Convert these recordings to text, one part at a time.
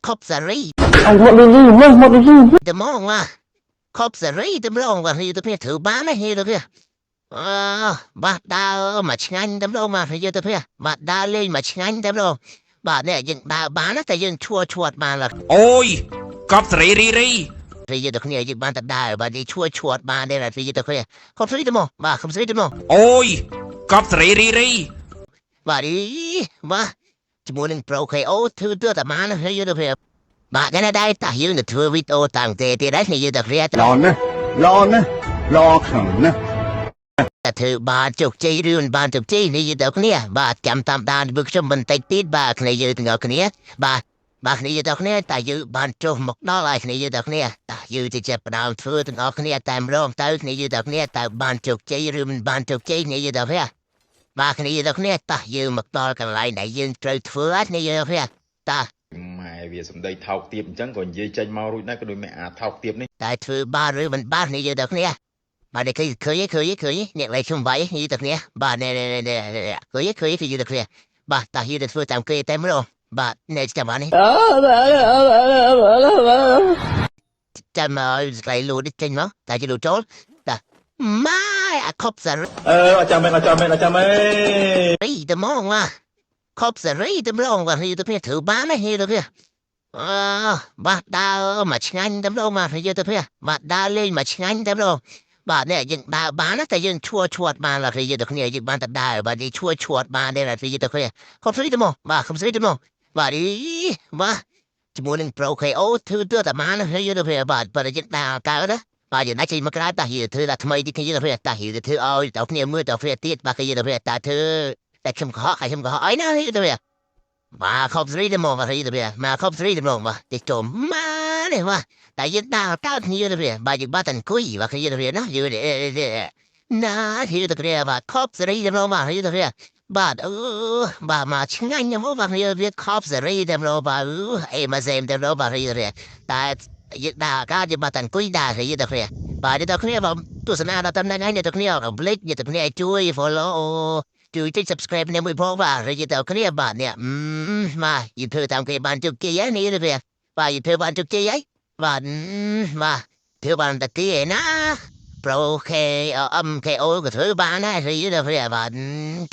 ខប់សេរី អញមកលីលីមកមកលីលី តែមកបាទខប់សេរីតែម្ដងបាទយទៅគ្នាធ្វើបានណាយទៅគ្នាអឺបាទដើរមកឆ្ងាញ់តែម្ដងបាទយទៅគ្នាបាទដើរលេងមកឆ្ងាញ់តែម្ដងបាទនេះយើងដើរបានណាតែយើងឈួរឈួតបានឡើយ អូយកប់សេរីរីរី យទៅគ្នាយើងបានតែដើរបាទយើងឈួរឈួតបានទេបាទយទៅគ្នាខប់សេរីតែមកបាទខប់សេរីតែមក អូយកប់សេរីរីរី បាទអីបាទជាមួយនឹង Pro KO ធ្វើទៅតែបានណាយទៅគ្នាបាទកណដែរតាយើងទៅធ្វើវីដេអូតាំងទេទៀតដែរយទៅគ្នា ល្អណាស់ល្អណាស់ល្អខ្លាំងណាស់ តែធ្វើបានជោគជ័យឬមិនបានជោគជ័យនេះយើងទាំងគ្នាបាទចាំតាមដានមើលខ្ញុំបន្តិចទៀតបាទគ្នាយើងទាំងអស់គ្នាបាទបាទគ្នាយើងទាំងគ្នាតែយើងបានចុះមកដល់ហើយគ្នាយើងទាំងគ្នាតើយើងទៅចាប់ផ្ដើមធ្វើទាំងអស់គ្នាតែម្ដងទៅគ្នាយើងទាំងគ្នាតើបានជោគជ័យឬមិនបានជោគជ័យគ្នាយើងទាំងគ្នាបាទគ្នាយើងទាំងគ្នាតើយើងមកដល់កន្លែងដែលយើងត្រូវធ្វើហើយគ្នាយើងទាំងគ្នាតើ ម៉ែវាសំដីថោកទាបអញ្ចឹងក៏និយាយចេញមករួចដែរក៏ដូចម៉ែអាថោកទាបនេះ តែធ្វើបានឬមិនបានគ្នាយើងទាំងគ្នាបាទនេះឃើញឃើញឃើញឃើញអ្នកលេខខ្ញុំវាយគ្នាទាំងគ្នាបាទនេះនេះនេះឃើញឃើញគ្នាទាំងគ្នាបាទតើយើងទៅធ្វើតាមគេតែម្ដងបាទនេះចាំបាននេះចាំមកស្លៃលូនេះចេញមកតែជាលូចូលតាម៉ាយអាខប់សារ អឺអត់ចាំមែនអត់ចាំមែនអត់ចាំមែន រីតែមកបាទខប់សាររីតែម្ដងបាទគ្នាទាំងគ្នាធ្វើបានណាគ្នាទាំងគ្នាអឺបាទដើរមកឆ្ងាញ់តែម្ដងបាទគ្នាទាំងគ្នាបាទដើរលេងមកឆ្ងាញ់តែម្ដងបាទនេះយើងដើរបានណាតែយើងឈួរឈួតបានឡើយគ្នាទាំងគ្នាយើងបានតែដើរបាទយើងឈួរឈួតបានទេឡើយគ្នាទាំងគ្នាខប់ស្រីតែមកបាទខប់ស្រីតែមកបាទអីបាទជាមួយនឹង Pro KO ធ្វើទៅតែបានណាគ្នាទាំងគ្នាបាទបើយើងដើរកើតណាបាទយើងណាចេញមកក្រៅតាយើងធ្វើតែថ្មីទីគ្នាទាំងគ្នាតាយើងធ្វើឲ្យតើគ្នាមើលតើគ្នាទៀតបាទគ្នាទាំងគ្នាតាធ្វើតែខ្ញុំកុហកហើយខ្ញុំកុហកអីណាគ្នាទាំងគ្នាបាទខប់ស្រីតែមកបាទគ្នាទាំងគ្នាមកខប់ស្រីតែមកបាទទីចូលមកនេះបាទតែយើងដើរកើតគ្នាទាំងគ្នាបាទយើងបាទតែអង្គុយបាទគ្នាទាំងគ្នាណាយើងណាគ្នាទាំងគ្នាបាទខប់ស្រីតែមកបាទគ្នាទាំងគ្នាបាទអឺបាទមកឆ្ងាញ់ណាស់បាទគ្នាវាខប់សេរីតែមកបាទអេមកសេមតែមកបាទគ្នាតែយើងដើរកើតយើងបាទតែអង្គុយដើរគ្នាទាំងគ្នាបាទទាំងគ្នាបាទទស្សនាដល់តំណែងនេះទាំងគ្នាកុំភ្លេចអ្នកទាំងគ្នាជួយ follow ជួយចុច subscribe នេះមួយផងបាទឬទៅគ្នាបាទនេះមកយីធ្វើតាមគេបានជោគជ័យហើយនេះទៅបាទយីធ្វើបានជោគជ័យហើយបាទបាទធ្វើបានតែគេណា Pro K M K O ក៏ធ្វើបានដែរឬទៅបាទ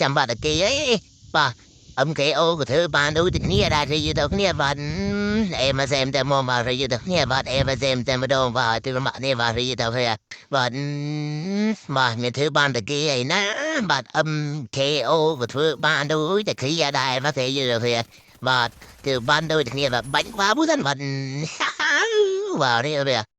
ចាំបាទតែគេអីបាទ M K O ក៏ធ្វើបានដូចតែគ្នាដែរឬទៅគ្នាបាទអេមកសែមតែមកបាទឬទៅគ្នាបាទអេមកសែមតែម្ដងបាទទៅមកនេះបាទឬទៅគ្នាបាទបាទមានធ្វើបានតែគេអីណាបាទ M K O ក៏ធ្វើបានដូចតែគ្នាដែរបាទទេយល់ទេបាទធ្វើបានដូចគ្នាបាទបាញ់ក្បាលមួយសិនបាទបាទនេះវា